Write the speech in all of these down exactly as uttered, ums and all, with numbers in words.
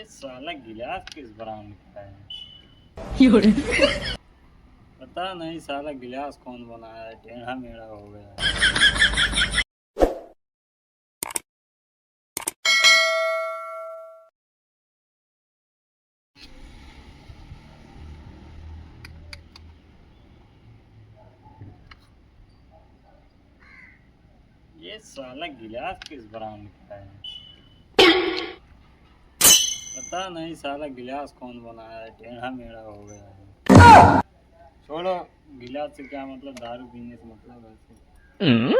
साला गिलास किस ब्रांड का है? क्यों रे? पता नहीं साला गिलास कौन बनाया है, टेढ़ा मेढ़ा हो गया है। ये साला गिलास किस ब्रांड का है? पता नहीं साला गिलास कौन बनाया है, टेढ़ा मेढ़ा हो गया है। छोड़ो, गिलास से क्या मतलब, दारू पीने से मतलब है। हम्म?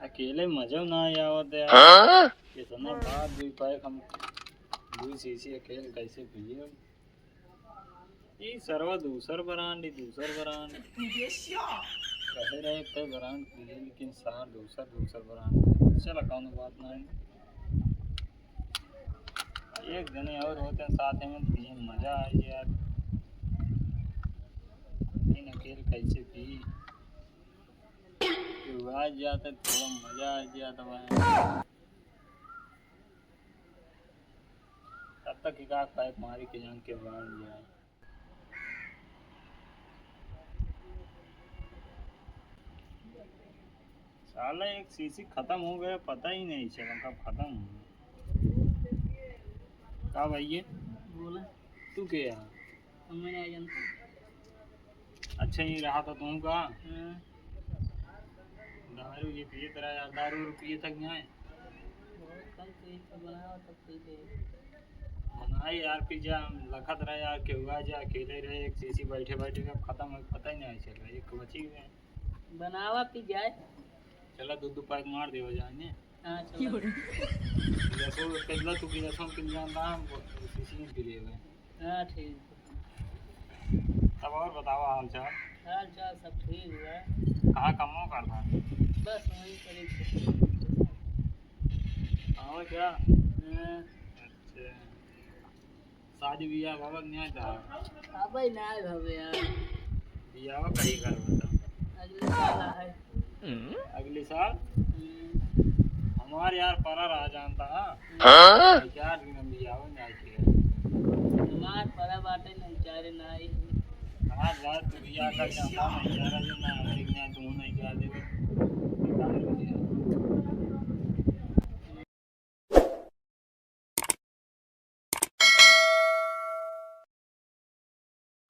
अकेले मजा ना आवत है यार। हाँ? इतना बात दुई पैक हम दुई शीशी अकेले कैसे पिए? ई सरवा दूसर ब्रांड, ई दूसर ब्रांड। कहे रहे एक ब्रांड पिए, लेकिन सार दूसर, दूसर ब्रांड। चला, कौनो बात ना है। एक जने और होते हैं साथ में, तो ये मजा आ गया। लेकिन अकेले कैसे पी? तो आ जाते, थोड़ा मजा आ जाता भाई। तब तक एक आध पैक मारी के जान के ब्रांड जाए। साला एक शीशी खत्म हो गया, पता ही नहीं चला कब खत्म हो गया। का भाई ये? बोला। तू के है? हमें नहीं जानता। अच्छा, ये रहा था तुम का? हाँ। दारू ये पिए तरह यार, दारू और पिए तक नहीं आए। बहुत कम पी, तो बनावा तब पी ले। बनाए यार, पी जा, हम लखत रहे यार, केहू आ जा, अकेले रहे, एक शीशी बैठे बैठे कब खत्म हो, पता ही नहीं चल रहा, एक बची हुई है। बनावा पी जाए। चला, दो दो पैक मार देवा जाए ने। हाँ, चलो। गिलासो, पहला तू गिलासो पी जान रहा, हम शीशी में पी लेवे। हाँ, ठीक। तब और बतावा हाल चाल? हाल चाल सब ठीक बा। कहाँ कमो करता? बस वहीं करीब से। और क्या? हाँ। अच्छा। शादी बियाह बाबा के नहीं आता? अबे ना आए बाबे यार। बियाह कहीं कर बता। अगले साल है। अगले साल? हम्म। हमार यार परा रहा जानता है। हाँ? चार दिन हम बियाह में जाए के। हमार परा बाटे नहीं, चारे ना आई। हमार बात तू बियाह कर जानता है, चार दिन ना, एक ना तू नहीं जा देवे।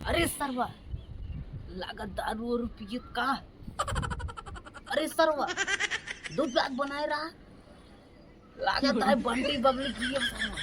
अरे सरवा, लागत दारू और पियत का? अरे सरवा, दो पैक बनाए रहा। लागत है बंटी बबली पियत सरवा।